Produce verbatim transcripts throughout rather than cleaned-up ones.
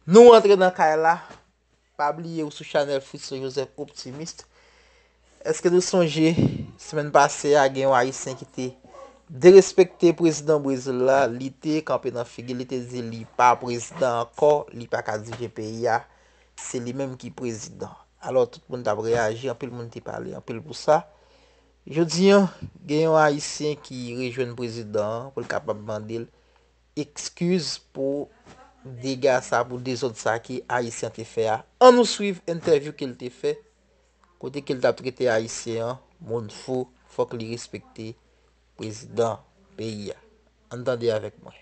Nou antre nan kay la. Pa bliye ou sou chanèl Fritz Joseph Optimist. Èske nou sonje, semèn pase a, gen yon Ayisyen ki te derespekte prezidan Brezil la, li te kanpe nan figi l, li te di li pa prezidan ankò, li pa ka dirije peyi a, se li menm ki prezidan. Alò, tout moun t ap reyaji, anpil moun te pale anpil pou sa. Jodi a, gen yon Ayisyen ki rejwenn prezidan an pou l kapab mande l eskiz pou dega sa, pou dezòd sa ke Ayisyen an te fè a. Ann nou swiv entèvyou ke l te fè, kote ke l t ap trete Ayisyen an moun fou, fòk li respekte prezidan peyi a. Ann tande avèk mwen.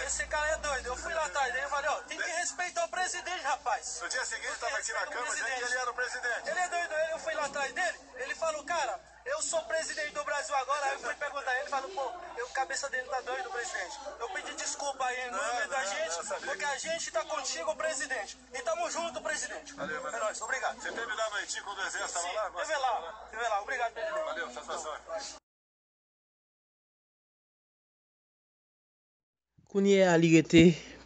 Esse cara é doido. Eu fui lá atrás dele e falei, ó, tem que respeitar o presidente, rapaz. No dia seguinte, estava aqui na Câmara dizendo que ele era o presidente. Ele é doido. Eu fui lá atrás dele, ele falou, cara, eu sou presidente do Brasil agora. Aí eu fui perguntar ele, falou, pô, o cabeça dele tá doido, presidente. Eu pedi desculpa aí em nome da gente, porque a gente tá contigo, presidente. E tamo junto, presidente. Valeu, valeu. É nóis, obrigado. Você teve lá no Haiti quando o exército estava lá? Sim, teve lá, teve lá. Obrigado, presidente. Valeu, satisfação. Kounye a, li rete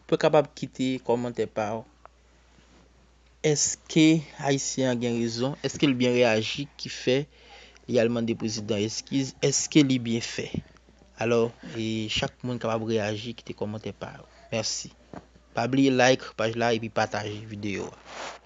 pou kapab kite kòmantè pa w. Èske Ayisyen an gen rezon? Èske l byen reyaji ki fè li al mande prezidan eskiz? Èske li byen fè? Alò, e chak moun kapab reyaji, kite kòmantè pa yo. Mèsi. Pa bliye like paj la epi pataje videyo a.